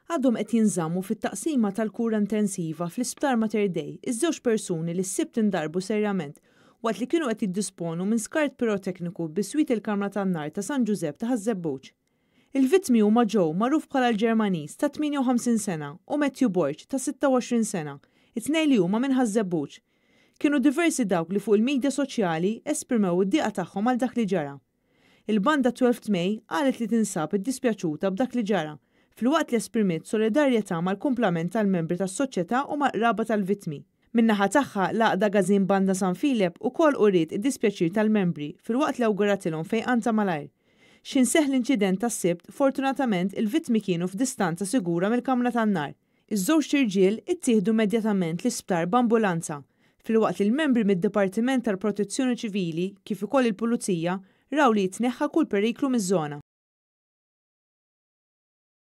Għadhom qed jinżammu fit-taqsima tal-kura intensiva fl-Isptar Mater Dei iż-żewġ persuni li s-Sibt indarbu serjament waqt li kienu qed jiddisponu minn skart pirotekniku biswit il-Kamra tan-Nar ta' San Ġużepp ta' Ħaż-Żebbuġ. Il-vittmi huma Joe magħruf bħala l-Ġermaniż ta' 58 sena u Matthew Borg ta' 26 sena, it-tnejn li huma minn Ħaż-Żebbuġ. Kienu diversi dawk li fuq il-midja soċjali esprimew id-dieqa tagħhom għal dak li ġara. Il-banda Twelfth May qalet li tinsab iddispjaċuta b'dak li ġara, filwaqt li esprimiet solidarjetà mal-kumplament tal-membri tas-soċjetà u mal-qraba tal-vittmi. Min-naħa tagħha, l-Għaqda Gazin Banda San Filep ukoll uriet id-dispjaċir tal-membri filwaqt li awguratilhom fejqan ta' malajr. X'ħin seħħ l-inċident tas-Sibt, fortunatament il-vittmi kienu f'distanza sigura mill-kamra tan-nar. Iż-żewġt irġiel ittieħdu immedjatament l-isptar b'ambulanza, filwaqt li l-membri mid-Dipartiment tal-Protezzjoni Ċivili kif ukoll il-Pulizija raw li jitneħħa kull periklu miż-żona.